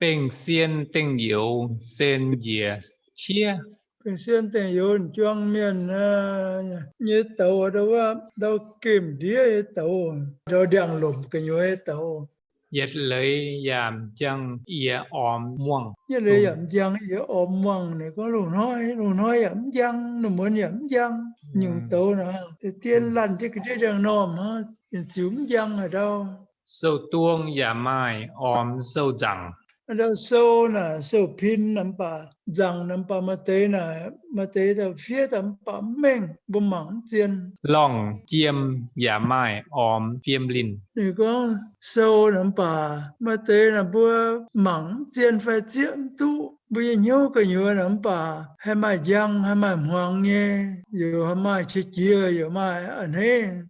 Bengh sien dengh youz sen njiec qiev. Bengh sien dengh youz juang mienh nyei douz, ndau gemh ndiev nyei douz, ndau ndiangx-lomc gu'nyuoz nyei douz. Yietc leiz yaac m'jang yie ormx muangh. Yietc leiz yaac m'jang yie ormx muangh. Ninh gorngv, Loz-hnoi, loz-hnoi yaac m'jang, lungh muonz yaac m'jang. Nyungc douz naaic, deix dien lanc jienv ga'ndiev ndiangx-normh hnangv, ziouc m'jang haaix ndau. Sou-duong yaac maaih ormx sou-nzangc. Ndau sou naaic sou-pin naaic mv baac nzangc naaic mv baac maaih deix naaic, maaih deix dauh fiev daaih mv baac mengh, mbuo mangc mv zien. Lorngh jiem yaac maaih ormx fiem linh. Ninh gorngv sou naaic mv baac maaih deix naaic mbuo mangc mv zien fai zieqv mv duqv. Mbuo nyei hnyouv gu'nyuoz naaic mv baac haih maaih njang, haih maaih hmuangx nyei, yaac haih maaih qiex jiez, yaac maaih a'hneiv.